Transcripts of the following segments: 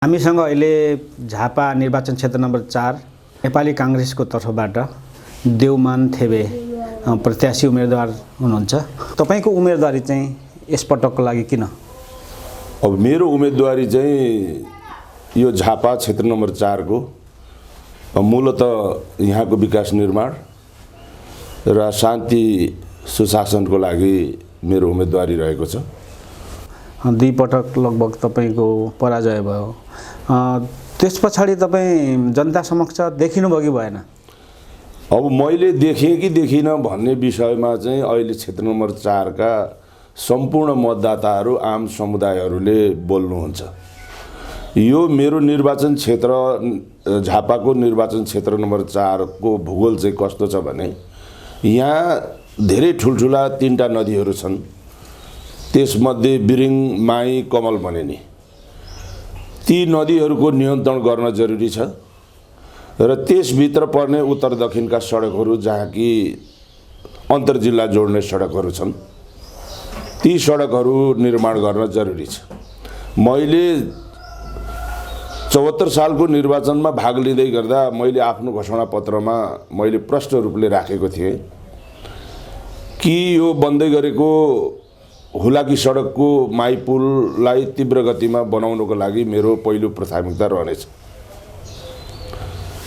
हामीसँग अहिले झापा निर्वाचन क्षेत्र नम्बर 4 नेपाली कांग्रेसको तर्फबाट देवमान थेबे प्रत्याशी उम्मेदवार हुनुहुन्छ। तपाईको उम्मेदवारी चाहिँ यसपटकको लागि किन? अब मेरो उम्मेदवारी चाहिँ यो झापा क्षेत्र नम्बर 4 को मूलतः यहाँको विकास निर्माण र शान्ति सुशासनको लागि मेरो उम्मेदवारी रहेको छ। दुई पटक लगभग तपाईको पराजय भयो। त्यसपछि तपाई जनता समक्ष देखिनु कि भएन? अब मैले देखेँ कि देखिन भन्ने विषयमा चाहिँ अहिले क्षेत्र नम्बर 4 का सम्पूर्ण मतदाताहरू आम समुदायहरूले बोल्नुहुन्छ। यो मेरो निर्वाचन क्षेत्र झापाको निर्वाचन क्षेत्र नम्बर 4 को भूगोल चाहिँ कस्तो छ भने यहाँ धेरै ठुलठुला 3टा नदीहरू छन्। त्यसमध्ये बिरिङ, माई, कमल बनेनी ती नदीहरूको नियन्त्रण गर्न जरुरी छ र त्यसभित्र पर्ने उत्तर दक्षिणका सडकहरू जहाँ कि अन्तर्जिल्ला जोड्ने सडकहरू छन् ती सडकहरू निर्माण गर्न जरुरी छ। मैले 74 सालको निर्वाचनमा भाग लिँदै गर्दा मैले आफ्नो घोषणापत्रमा मैले प्रष्ट रूपले राखेको थिएँ कि यो बन्दै गरेको हुलाकी सडकको माई पुललाई तीव्र गतिमा बनाउनको लागि मेरो पहिलो प्राथमिकता रहनेछ।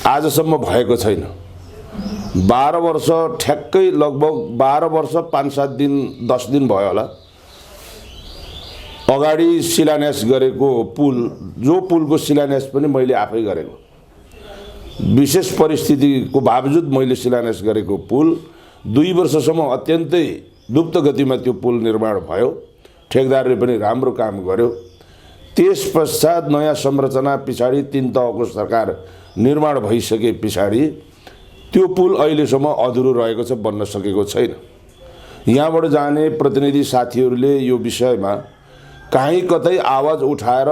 आजसम्म भएको छैन। 12 वर्ष ठ्याक्कै लगभग 12 वर्ष 5-7 दिन 10 दिन भयो होला अगाडि शिलान्यास गरेको पुल, जो पुलको शिलान्यास पनि मैले आफै गरेको, विशेष परिस्थितिको बावजुद मैले शिलान्यास गरेको पुल 2 वर्षसम्म अत्यन्तै दुप्त गतिमा त्यो पुल निर्माण भयो। ठेकदारले पनि राम्रो काम गर्यो। त्यस पश्चात नयाँ संरचना पछाडि 3 तहको सरकार निर्माण भइसके पछाडि त्यो पुल अहिलेसम्म अधुरो रहेको छ, बन्न सकेको छैन। यहाँबाट जाने प्रतिनिधि साथीहरूले यो विषयमा कहीँ कतै आवाज उठाएर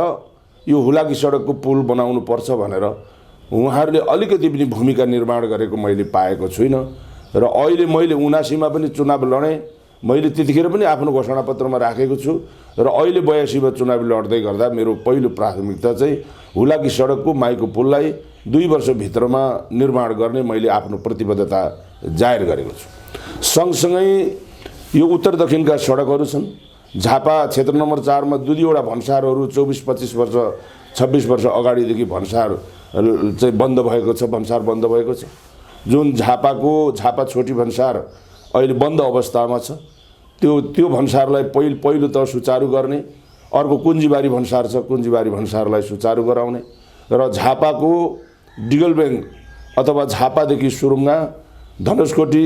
यो हुलाकी सडकको पुल बनाउनु पर्छ भनेर उहाँहरूले अलिकति पनि भूमिका निर्माण गरेको मैले पाएको छुइनँ। र अहिले मैले 79 मा पनि चुनाव लडेँ। मैले त्यतिखेर पनि आफ्नो घोषणापत्रमा राखेको छु र अहिले 82 मा चुनाव लड्दै गर्दा मेरो पहिलो प्राथमिकता चाहिँ हुलाकी सडकको माईको पुललाई 2 वर्षभित्रमा निर्माण गर्ने मैले आफ्नो प्रतिबद्धता जाहेर गरेको छु। सँगसँगै यो उत्तर दक्षिणका सडकहरू छन्। झापा क्षेत्र नम्बर 4 मा 2वटा भन्सारहरू 24-25 वर्ष 26 वर्ष अगाडिदेखि भन्सार चाहिँ बन्द भएको छ, भन्सार बन्द भएको छ। जुन झापा छोटी भन्सार अहिले बन्द अवस्थामा छ, त्यो भन्सारलाई पहिलो त सुचारू गर्ने, अर्को कुञ्जीबारी भन्सार छ, कुञ्जीबारी भन्सारलाई सुचारू गराउने र झापाको डिगलबेङ अथवा झापादेखि सुरुङ्गा, धनुषकोटी,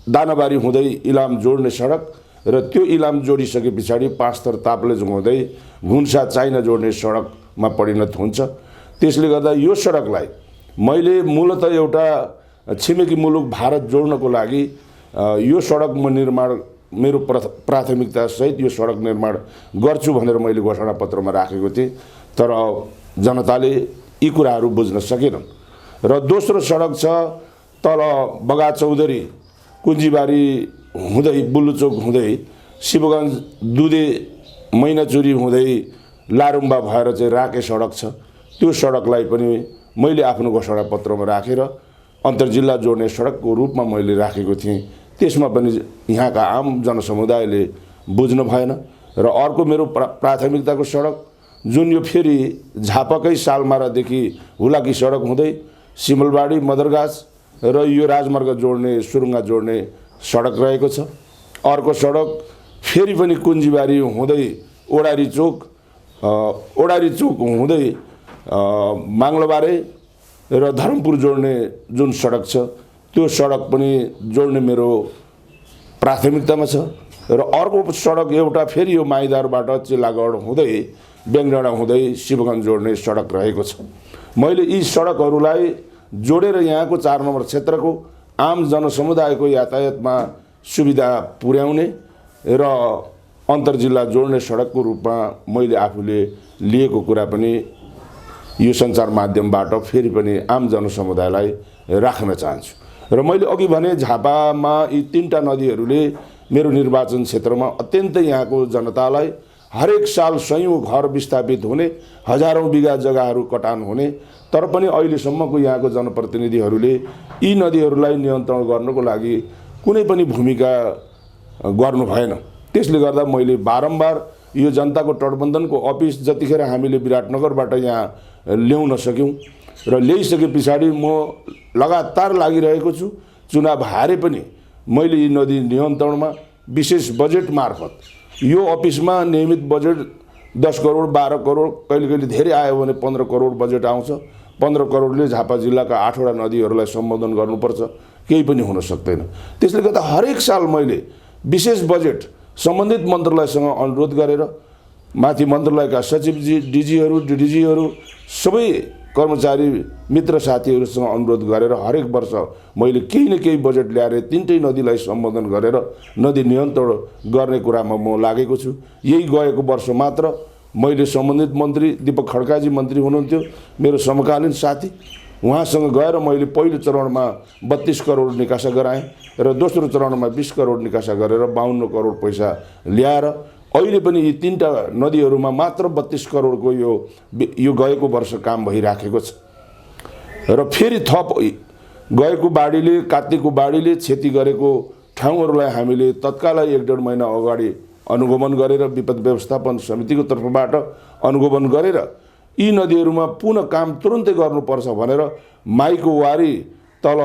दानाबारी हुँदै इलाम जोड्ने सडक र त्यो इलाम जोडिसके पछाडि 5 थर ताप्लेजुङ हुँदै घुन्सा चाइना जोड्ने सडकमा परिणत हुन्छ। त्यसले गर्दा यो सडकलाई मैले मूलतः एउटा छिमेकी मुलुक भारत जोड्नको लागि यो सडक निर्माण मेरो प्राथमिकता सहित यो सडक निर्माण गर्छु भनेर मैले घोषणापत्रमा राखेको थिएँ। तर जनताले यी कुराहरू बुझ्न सकेनन्। र दोस्रो सडक छ तल बगा चौधरी कुञ्जीबारी हुँदै बुल्लुचोक हुँदै शिवगञ्ज दुधे मैनाचुरी हुँदै लारुम्बा भएर चाहिँ राके सडक छ। त्यो सडकलाई पनि मैले आफ्नो घोषणापत्रमा राखेर अन्तर्जिल्ला जोड्ने सडकको रूपमा मैले राखेको थिएँ। त्यसमा पनि यहाँका आम जनसमुदायले बुझ्न भएन। र अर्को मेरो प्राथमिकताको सडक जुन यो फेरि झापाकै सालमारादेखि हुलाकी सडक हुँदै सिमलबाडी, मदरगाछ र यो राजमार्ग जोड्ने सुरुङ्गा जोड्ने सडक रहेको छ। अर्को सडक फेरि पनि कुञ्जीबारी हुँदै ओडारी चोक हुँदै माङ्लोबारे र धर्मपुर जोड्ने जुन सडक छ त्यो सडक पनि जोड्ने मेरो प्राथमिकतामा छ। र अर्को सडक एउटा फेरि यो माइदारबाट चिल्लागढ हुँदै बेङडाँडा हुँदै शिवगञ्ज जोड्ने सडक रहेको छ। मैले यी सडकहरूलाई जोडेर यहाँको 4 नम्बर क्षेत्रको आम जनसमुदायको यातायातमा सुविधा पुर्याउने र अन्तर्जिल्ला जोड्ने सडकको रूपमा मैले आफूले लिएको कुरा पनि यो सञ्चार माध्यमबाट फेरि पनि आम जनसमुदायलाई राख्न चाहन्छु। र मैले अघि भने झापामा यी 3टा नदीहरूले मेरो निर्वाचन क्षेत्रमा अत्यन्तै यहाँको जनतालाई हरेक साल सयौं घर विस्थापित हुने, हजारौं बिघा जग्गाहरू कटान हुने, तर पनि अहिलेसम्मको यहाँको जनप्रतिनिधिहरूले यी नदीहरूलाई नियन्त्रण गर्नको लागि कुनै पनि भूमिका गर्नु भएन। त्यसले गर्दा मैले बारम्बार यो जनताको तटबन्धनको अफिस जतिखेर हामीले विराटनगरबाट यहाँ ल्याउन सक्यौँ र ल्याइसके पछाडि म लगातार लागिरहेको छु। चुनाव हारे पनि मैले यी नदी नियन्त्रणमा विशेष बजेट मार्फत यो अफिसमा नियमित बजेट 10 करोड 12 करोड कहिले कहिले धेरै आयो भने 15 करोड बजेट आउँछ। 15 करोडले झापा जिल्लाका 8वटा नदीहरूलाई सम्बोधन गर्नुपर्छ, केही पनि हुन सक्दैन। त्यसले गर्दा हरेक साल मैले विशेष बजेट सम्बन्धित मन्त्रालयसँग अनुरोध गरेर माथि मन्त्रालयका सचिवजी, डिजीहरू, डिडिजीहरू, सबै कर्मचारी मित्र साथीहरूसँग अनुरोध गरेर हरेक वर्ष मैले केही न केही बजेट ल्याएर तीनटै नदीलाई सम्बोधन गरेर नदी नियन्त्रण गर्ने कुरामा म लागेको छु। यही गएको वर्ष मात्र मैले सम्बन्धित मन्त्री दीपक खड्काजी मन्त्री हुनुहुन्थ्यो, मेरो समकालीन साथी, उहाँसँग गएर मैले पहिलो चरणमा 32 करोड निकासा गराएँ र दोस्रो चरणमा 20 करोड निकासा गरेर 52 करोड पैसा ल्याएर अहिले पनि यी तीनटा नदीहरूमा मात्र 32 करोडको यो गएको वर्ष काम भइराखेको छ। र फेरि थप गएको बाढीले, कार्तिकको बाढीले क्षति गरेको ठाउँहरूलाई हामीले तत्कालै 1.5 महिना अगाडि अनुगमन गरेर विपद व्यवस्थापन समितिको तर्फबाट अनुगमन गरेर यी नदीहरूमा पुनः काम तुरुन्तै गर्नुपर्छ भनेर माईको वारी तल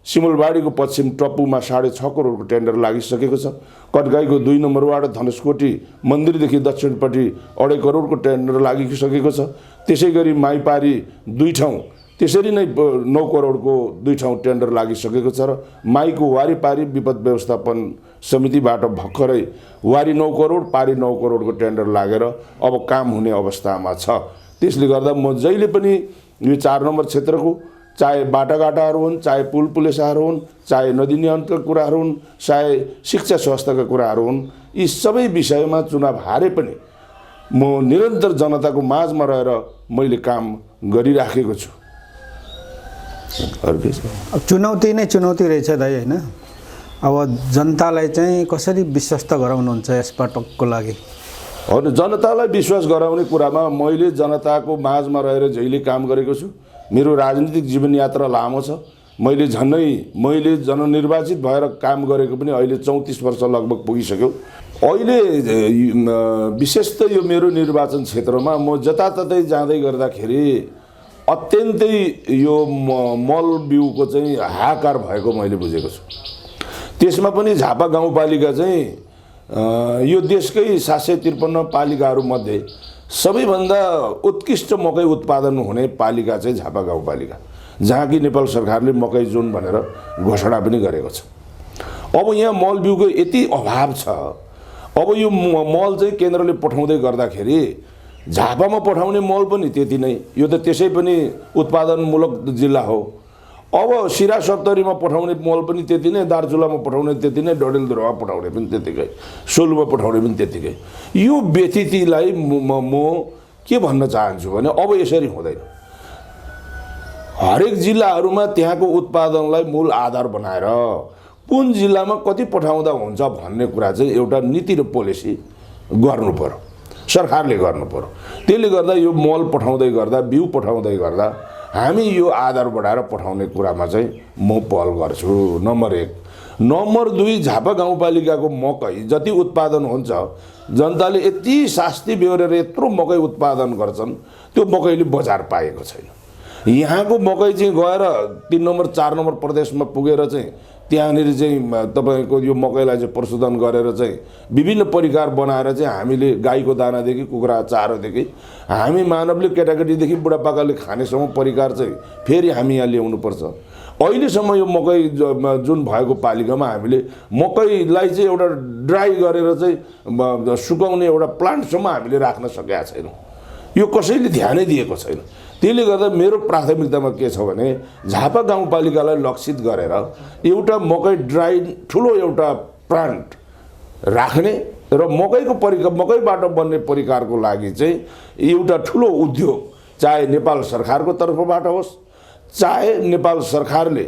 सिमलबाडीको पश्चिम टप्पुमा 6.5 करोडको टेन्डर लागिसकेको छ। कटगाईको 2 नम्बर वार्ड धनुषकोटी मन्दिरदेखि दक्षिणपट्टि 2.5 करोडको टेन्डर लागिसकेको छ। त्यसै गरी माईपारी 2 ठाउँ त्यसरी नै 9 करोडको 2 ठाउँ टेन्डर लागिसकेको छ र माईको वारीपारी विपद व्यवस्थापन समितिबाट भर्खरै वारी 9 करोड पारी 9 करोडको टेन्डर लागेर अब काम हुने अवस्थामा छ। त्यसले गर्दा म जहिले पनि यो 4 नम्बर क्षेत्रको चाहे बाटाघाटाहरू हुन्, चाहे पुल पुलेसाहरू हुन्, चाहे नदी नियन्त्रणका कुराहरू हुन्, चाहे शिक्षा स्वास्थ्यका कुराहरू हुन्, यी सबै विषयमा चुनाव हारे पनि म निरन्तर जनताको माझमा रहेर मैले काम गरिराखेको छु। अब चुनौती नै चुनौती रहेछ दाइ, होइन? अब जनतालाई चाहिँ कसरी विश्वस्त गराउनुहुन्छ यसपटकको लागि? होइन, जनतालाई विश्वास गराउने कुरामा मैले जनताको माझमा रहेर जहिले काम गरेको छु। मेरो राजनीतिक जीवन यात्रा लामो छ। मैले जननिर्वाचित भएर काम गरेको पनि अहिले 34 वर्ष लगभग पुगिसक्यो। अहिले विशेष त यो मेरो निर्वाचन क्षेत्रमा म जताततै जाँदै गर्दाखेरि अत्यन्तै यो मल बिउको चाहिँ हाहाकार भएको मैले बुझेको छु। त्यसमा पनि झापा गाउँपालिका चाहिँ यो देशकै 753 पालिकाहरूमध्ये सबैभन्दा उत्कृष्ट मकै उत्पादन हुने पालिका चाहिँ झापा गाउँपालिका, जहाँ कि नेपाल सरकारले मकै जोन भनेर घोषणा पनि गरेको छ। अब यहाँ मल बिउको यति अभाव छ। अब यो मल चाहिँ केन्द्रले पठाउँदै गर्दाखेरि झापामा पठाउने मल पनि त्यति नै, यो त त्यसै पनि उत्पादनमूलक जिल्ला हो। अब सिरा सप्तरीमा पठाउने मल पनि त्यति नै, दार्चुलामा पठाउने त्यति नै, डडेलधुरामा पठाउने पनि त्यतिकै, सोलुमा पठाउने पनि त्यतिकै। यो व्यतिथिलाई म के भन्न चाहन्छु भने अब यसरी हुँदैन। हरेक जिल्लाहरूमा त्यहाँको उत्पादनलाई मूल आधार बनाएर कुन जिल्लामा कति पठाउँदा हुन्छ भन्ने कुरा चाहिँ एउटा नीति र पोलिसी गर्नु पर्यो, सरकारले गर्नु पर्यो। त्यसले गर्दा यो मल पठाउँदै गर्दा, बिउ पठाउँदै गर्दा हामी यो आधार बढाएर पठाउने कुरामा चाहिँ म पहल गर्छु, नम्बर 1। नम्बर 2, झापा गाउँपालिकाको मकै जति उत्पादन हुन्छ, जनताले यति शास्ति बेहोरेर यत्रो मकै उत्पादन गर्छन्, त्यो मकैले बजार पाएको छैन। यहाँको मकै चाहिँ गएर 3 नम्बर 4 नम्बर प्रदेशमा पुगेर चाहिँ त्यहाँनिर चाहिँ तपाईँको यो मकैलाई चाहिँ प्रशोधन गरेर चाहिँ विभिन्न परिकार बनाएर चाहिँ हामीले गाईको दानादेखि कुखुरा चारोदेखि हामी मानवले केटाकेटीदेखि बुढापाकाले खानेसम्म परिकार चाहिँ फेरि हामी यहाँ ल्याउनुपर्छ। अहिलेसम्म यो मकै जुन भएको पालिकामा हामीले मकैलाई चाहिँ एउटा ड्राई गरेर चाहिँ सुकाउने एउटा प्लान्टसम्म हामीले राख्न सकेका छैनौँ। यो कसैले ध्यानै दिएको छैन। त्यसले गर्दा मेरो प्राथमिकतामा के छ भने झापा गाउँपालिकालाई लक्षित गरेर एउटा मकै ड्राई ठुलो एउटा प्लान्ट राख्ने र मकैबाट बन्ने परिकारको लागि चाहिँ एउटा ठुलो उद्योग, चाहे नेपाल सरकारको तर्फबाट होस्, चाहे नेपाल सरकारले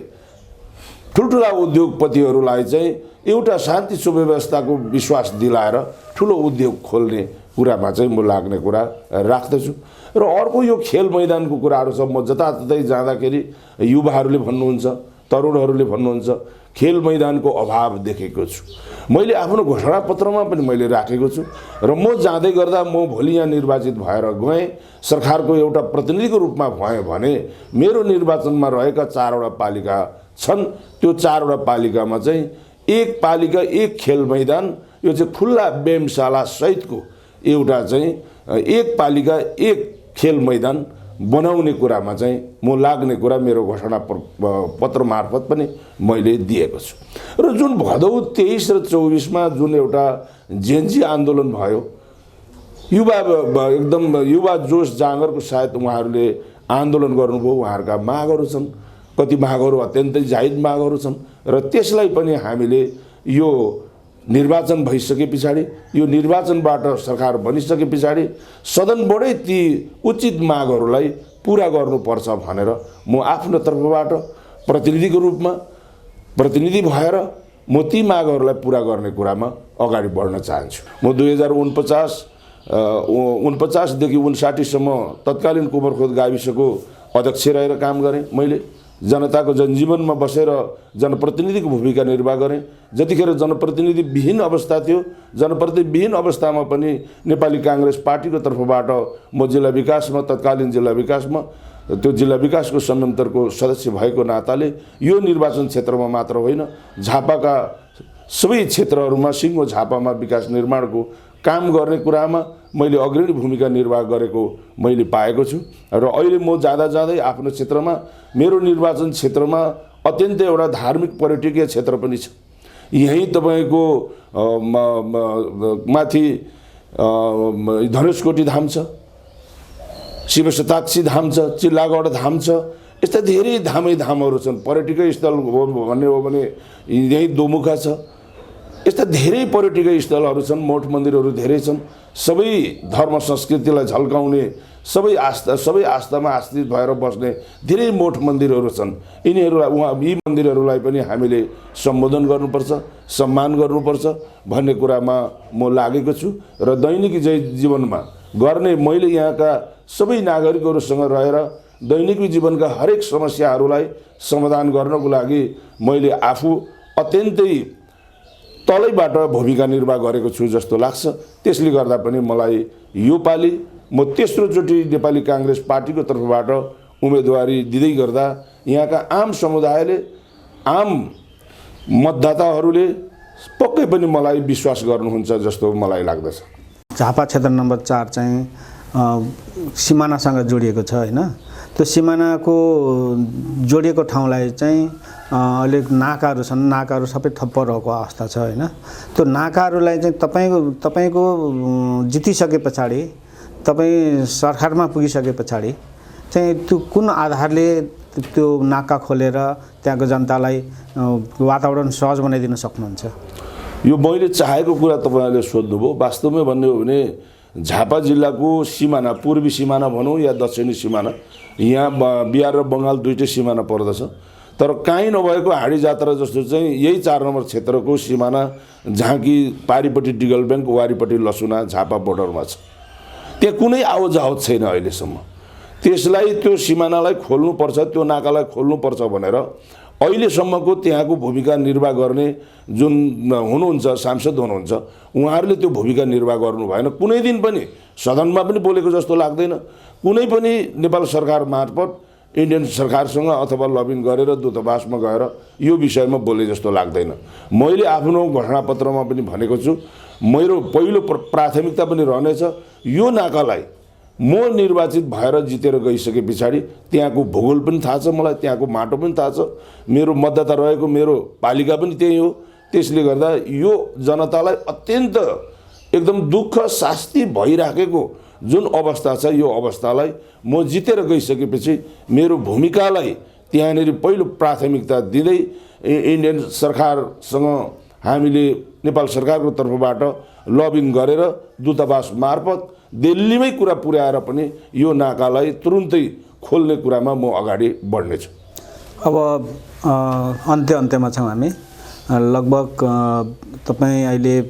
ठुल्ठुला उद्योगपतिहरूलाई चाहिँ एउटा शान्ति सुव्यवस्थाको विश्वास दिलाएर ठुलो उद्योग खोल्ने कुरामा चाहिँ म लाग्ने कुरा राख्दछु। र अर्को यो खेल मैदानको कुराहरू छ। म जताततै जाँदाखेरि युवाहरूले भन्नुहुन्छ, तरुणहरूले भन्नुहुन्छ खेल मैदानको अभाव देखेको छु। मैले आफ्नो घोषणापत्रमा पनि मैले राखेको छु र म जाँदै गर्दा म भोलि यहाँ निर्वाचित भएर गएँ, सरकारको एउटा प्रतिनिधिको रूपमा भएँ भने मेरो निर्वाचनमा रहेका 4वटा पालिका छन्। त्यो 4वटा पालिकामा चाहिँ एक पालिका एक खेल मैदान, यो चाहिँ खुल्ला व्यायामशाला सहितको एउटा चाहिँ एक पालिका एक खेल मैदान बनाउने कुरामा चाहिँ म लाग्ने कुरा मेरो घोषणा पत्र मार्फत पनि मैले दिएको छु। र जुन भदौ 23 र 24मा जुन एउटा जेन्जी आन्दोलन भयो, युवा एकदम युवा जोस जाँगरको सायद उहाँहरूले आन्दोलन गर्नुभयो। उहाँहरूका मागहरू छन्, कति मागहरू अत्यन्तै जायज मागहरू छन् र त्यसलाई पनि हामीले यो निर्वाचन भइसके पछाडि, यो निर्वाचनबाट सरकार बनिसके पछाडि सदनबाटै ती उचित मागहरूलाई पुरा गर्नुपर्छ भनेर म आफ्नो तर्फबाट प्रतिनिधिको रूपमा प्रतिनिधि भएर म ती मागहरूलाई पुरा गर्ने कुरामा अगाडि बढ्न चाहन्छु। म 2049 देखि 59 सम्म तत्कालीन कुमरखोद गाविसको अध्यक्ष रहेर काम गरेँ। मैले जनताको जनजीवनमा बसेर जनप्रतिनिधिको भूमिका निर्वाह गरेँ। जतिखेर जनप्रतिनिधि विहीन अवस्था थियो, जनप्रतिनिधि विहीन अवस्थामा पनि नेपाली काङ्ग्रेस पार्टीको तर्फबाट म जिल्ला विकासमा, तत्कालीन जिल्ला विकासमा, त्यो जिल्ला विकासको संयन्त्रको सदस्य भएको नाताले यो निर्वाचन क्षेत्रमा मात्र होइन, झापाका सबै क्षेत्रहरूमा, सिङ्गो झापामा विकास निर्माणको काम गर्ने कुरामा मैले अग्रणी भूमिका निर्वाह गरेको मैले पाएको छु। र अहिले म जाँदा जाँदै आफ्नो क्षेत्रमा, मेरो निर्वाचन क्षेत्रमा अत्यन्तै एउटा धार्मिक पर्यटकीय क्षेत्र पनि छ। यहीँ तपाईँको माथि धनुषकोटी धाम छ, शिवशताक्षी धाम छ, चिल्लागढ धाम छ। यस्ता धेरै धामहरू छन्। पर्यटकीय स्थल भन्ने हो भने यहीँ दोमुखा छ। यस्ता धेरै पर्यटकीय स्थलहरू छन्, मठ मन्दिरहरू धेरै छन्। सबै धर्म संस्कृतिलाई झल्काउने, सबै आस्थामा आश्रित भएर बस्ने धेरै मठ मन्दिरहरू छन्। यी मन्दिरहरूलाई पनि हामीले सम्बोधन गर्नुपर्छ, सम्मान गर्नुपर्छ भन्ने कुरामा म लागेको छु। र दैनिक जीवनमा गर्ने मैले यहाँका सबै नागरिकहरूसँग रहेर दैनिक जीवनका हरेक समस्याहरूलाई समाधान गर्नको लागि मैले आफू अत्यन्तै तलैबाट भूमिका निर्वाह गरेको छु जस्तो लाग्छ। त्यसले गर्दा पनि मलाई यो पालि म तेस्रोचोटि नेपाली काङ्ग्रेस पार्टीको तर्फबाट उम्मेदवारी दिँदै गर्दा यहाँका आम समुदायले, आम मतदाताहरूले पक्कै पनि मलाई विश्वास गर्नुहुन्छ जस्तो मलाई लाग्दछ। झापा क्षेत्र नम्बर 4 चाहिँ सिमानासँग जोडिएको छ होइन। त्यो सिमानाको जोडिएको ठाउँलाई चाहिँ अलिक नाकाहरू छन्, नाकाहरू सबै ठप्प रहेको अवस्था छ होइन। त्यो नाकाहरूलाई चाहिँ तपाईँको जितिसके पछाडि, तपाईँ सरकारमा पुगिसके पछाडि चाहिँ त्यो कुन आधारले त्यो नाका खोलेर त्यहाँको जनतालाई वातावरण सहज बनाइदिन सक्नुहुन्छ? यो मैले चाहेको कुरा तपाईँहरूले सोध्नुभयो। वास्तवमै भन्ने हो भने झापा जिल्लाको सिमाना, पूर्वी सिमाना भनौँ या दक्षिणी सिमाना, यहाँ बिहार र बङ्गाल दुईटै सिमाना पर्दछ। तर काहीँ नभएको हाँडी जात्रा जस्तो चाहिँ यही 4 नम्बर क्षेत्रको सिमाना, जहाँ कि पारिपट्टि डिगल ब्याङ्क, वारिपट्टि लसुना, झापा बोर्डरमा छ। त्यहाँ कुनै आवत छैन अहिलेसम्म। त्यसलाई, त्यो सिमानालाई खोल्नुपर्छ, त्यो नाकालाई खोल्नुपर्छ भनेर अहिलेसम्मको त्यहाँको भूमिका निर्वाह गर्ने जुन हुनुहुन्छ, सांसद हुनुहुन्छ, उहाँहरूले त्यो भूमिका निर्वाह गर्नु भएन। कुनै दिन पनि सदनमा पनि बोलेको जस्तो लाग्दैन। कुनै पनि नेपाल सरकार मार्फत इन्डियन सरकारसँग अथवा लबिङ गरेर दूतावासमा गएर यो विषयमा बोले जस्तो लाग्दैन। मैले आफ्नो घोषणापत्रमा पनि भनेको छु, मेरो पहिलो प्राथमिकता पनि रहनेछ यो नाकालाई म निर्वाचित भएर जितेर गइसके पछाडि त्यहाँको भूगोल पनि थाहा छ मलाई, त्यहाँको माटो पनि थाहा छ, मेरो मतदाता रहेको मेरो पालिका पनि त्यही हो। त्यसले गर्दा यो जनतालाई अत्यन्त एकदम दुःख शास्ति भइराखेको जुन अवस्था छ, यो अवस्थालाई म जितेर गइसकेपछि मेरो भूमिकालाई त्यहाँनिर पहिलो प्राथमिकता दिँदै इन्डियन सरकारसँग हामीले नेपाल सरकारको तर्फबाट लबिङ गरेर दूतावास मार्फत दिल्लीमै कुरा पुर्याएर पनि यो नाकालाई तुरुन्तै खोल्ने कुरामा म अगाडि बढ्नेछु। अब अन्त्यमा छौँ हामी। लगभग तपाईँ अहिले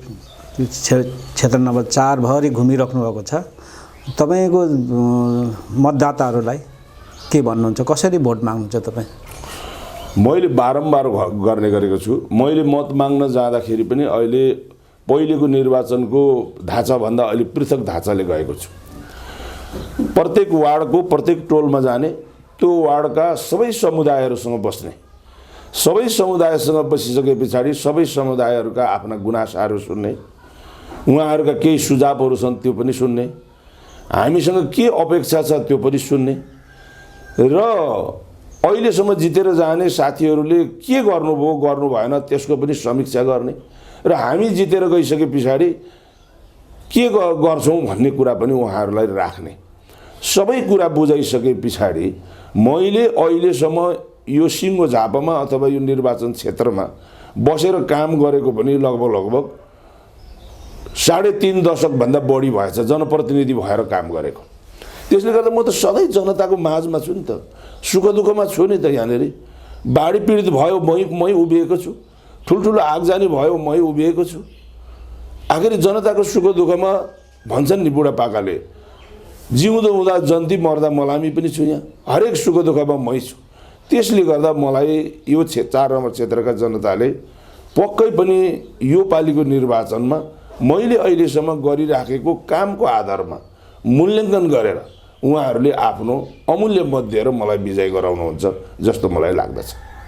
क्षेत्र नम्बर 4 भरि घुमिराख्नु भएको छ। तपाईँको मतदाताहरूलाई के भन्नुहुन्छ, कसरी भोट माग्नुहुन्छ तपाईँ? मैले बारम्बार गर्ने गरेको छु। मैले मत माग्न जाँदाखेरि पनि अहिले पहिलेको निर्वाचनको ढाँचाभन्दा अलि पृथक ढाँचाले गएको छु। प्रत्येक वार्डको प्रत्येक टोलमा जाने, त्यो वार्डका सबै समुदायहरूसँग बस्ने, सबै समुदायसँग बसिसके पछाडि सबै समुदायहरूका आफ्ना गुनासाहरू सुन्ने, उहाँहरूका केही सुझावहरू छन् त्यो पनि सुन्ने, हामीसँग के अपेक्षा छ त्यो पनि सुन्ने र अहिलेसम्म जितेर जाने साथीहरूले के गर्नुभयो गर्नु भएन त्यसको पनि समीक्षा गर्ने र हामी जितेर गइसके पछाडि के गर्छौँ भन्ने कुरा पनि उहाँहरूलाई राख्ने। सबै कुरा बुझाइसके पछाडि मैले अहिलेसम्म यो सिङ्गो झापामा अथवा यो निर्वाचन क्षेत्रमा बसेर काम गरेको पनि लगभग 3.5 दशकभन्दा बढी भएछ जनप्रतिनिधि भएर काम गरेको। त्यसले गर्दा म त सधैँ जनताको माझमा छु नि त, सुख दुःखमा छु नि त। यहाँनिर बाढी पीडित भयो मै उभिएको छु, ठुल्ठुलो आगजानी भयो मै उभिएको छु। आखिर जनताको सुख दुःखमा भन्छन् नि बुढापाकाले, जिउँदो हुँदा जन्ती मर्दा मलामी पनि छु। यहाँ हरेक सुख दुःखमा मै छु। त्यसले गर्दा मलाई यो 4 नम्बर क्षेत्रका जनताले पक्कै पनि यो पालिको निर्वाचनमा मैले अहिलेसम्म गरिराखेको कामको आधारमा मूल्याङ्कन गरेर उहाँहरूले आफ्नो अमूल्य मत दिएर मलाई विजय गराउनुहुन्छ जस्तो मलाई लाग्दछ।